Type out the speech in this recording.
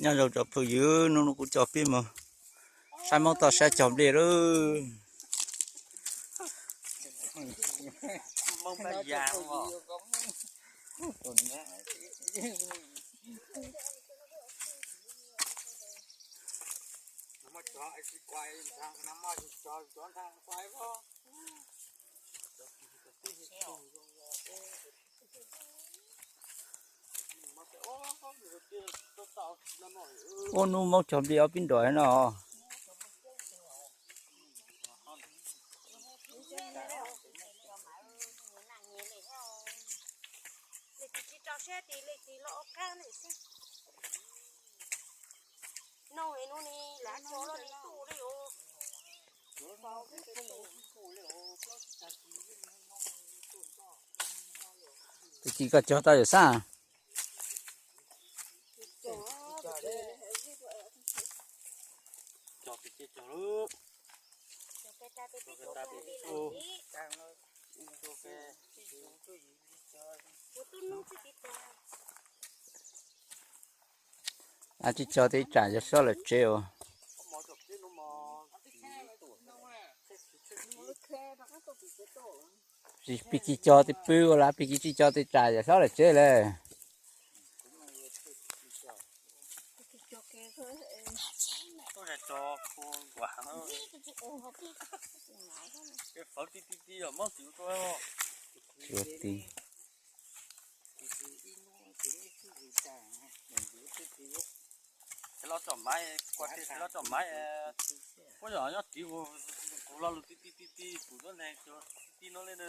Nyob zoo tsoom phooj ywg, hnub no kuv coj peb mus saib Moob toj siab cog nplej lawm. Ua hnub Moob cog nplej ob peb nroom no. Tus ci koj cog tau yawm Xab? Tsis tso tej tsam yog sob lawm tsev os. Pig kig cog tej pw ua las, pig kig tsis cog tej tsam yog sob lawm tsev lawm. Los tsom maiv, kuv yog nyob tid, kuv lo lus ti ti ti ti pum tuab neeg ti ti no li na.